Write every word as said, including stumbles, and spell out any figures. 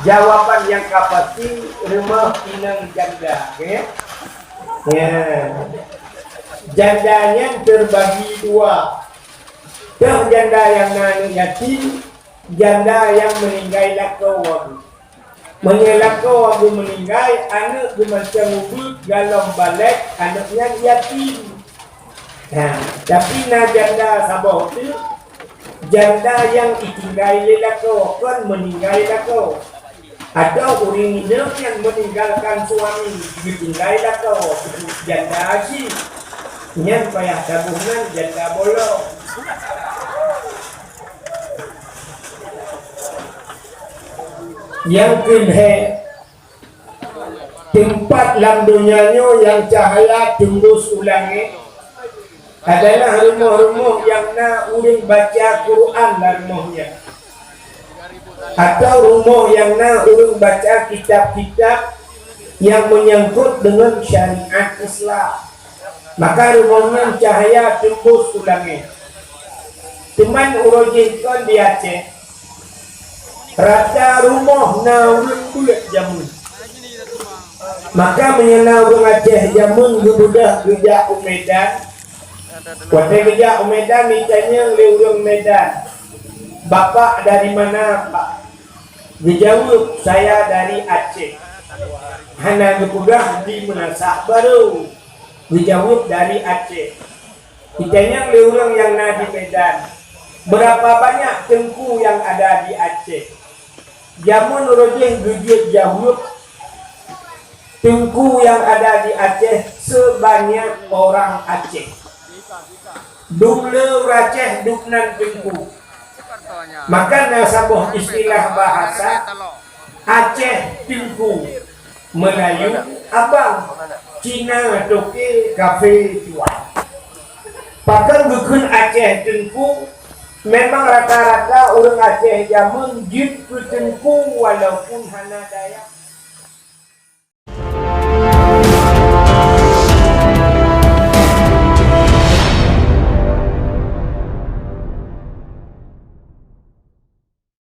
Jawaban nyang ka pasti, rumoh inong janda, oke? Ya. Janda nyan terbagi dua. Teuh janda nyang na aneuk yatim, janda nyang meuninggai lakoe. Meunyoe lakoe geumeuninggai, aneuk geuh macam ubit galom balek, aneuk nyan yatim. Nah, tapi na janda saboh teuk, janda nyang itinggai lé lakoe, kon meuninggai lakoe. Atau ureuëng inong nyang meninggalkan suami, geutinggai lakoe, janda aji. Nyan payah taboh nan janda bolong. Nyang keu lhée, teumpat lam donya nyoe nyang cahya teumbus u langét adalah rumoh-rumoh nyang na ureuëng baca Quran lam rumoh nyan, atau rumoh nyang na ureuëng baca kitab-kitab nyang menyangkut deungon syariat Islam. Maka rumoh nyan cahya teumbus u langét. Teuma uroe jih kon di Aceh, rata rumoh na ureuëng beuet jameun. Maka meunyoe na ureuëng Aceh jameun geubeudôh geujak u Medan, watée geujak u Medan, jitanyong lé ureuëng Medan, "Bapak dari mana, Pak?" Geujaweueb, "Saya dari Aceh." Hana geupeugah di Meunasah Barô. Geujaweueb, "Dari Aceh." Jitanyong lé ureuëng nyang na di Medan, "Berapa banyak teungku yang ada di Aceh?" Jameun uroe jih geujeuet jaweueb, "Teungku yang ada di Aceh sebanyak orang Aceh." Dum le ureuëng Aceh dum nan teungku. Maka na saboh istilah bahasa, Aceh teungku, Meulayu abang, Cina toke, kafé tuan. Pakon geukheun Aceh teungku? Memang rata-rata ureuëng Aceh jameun jeuet keu teungku walaupun hana daya.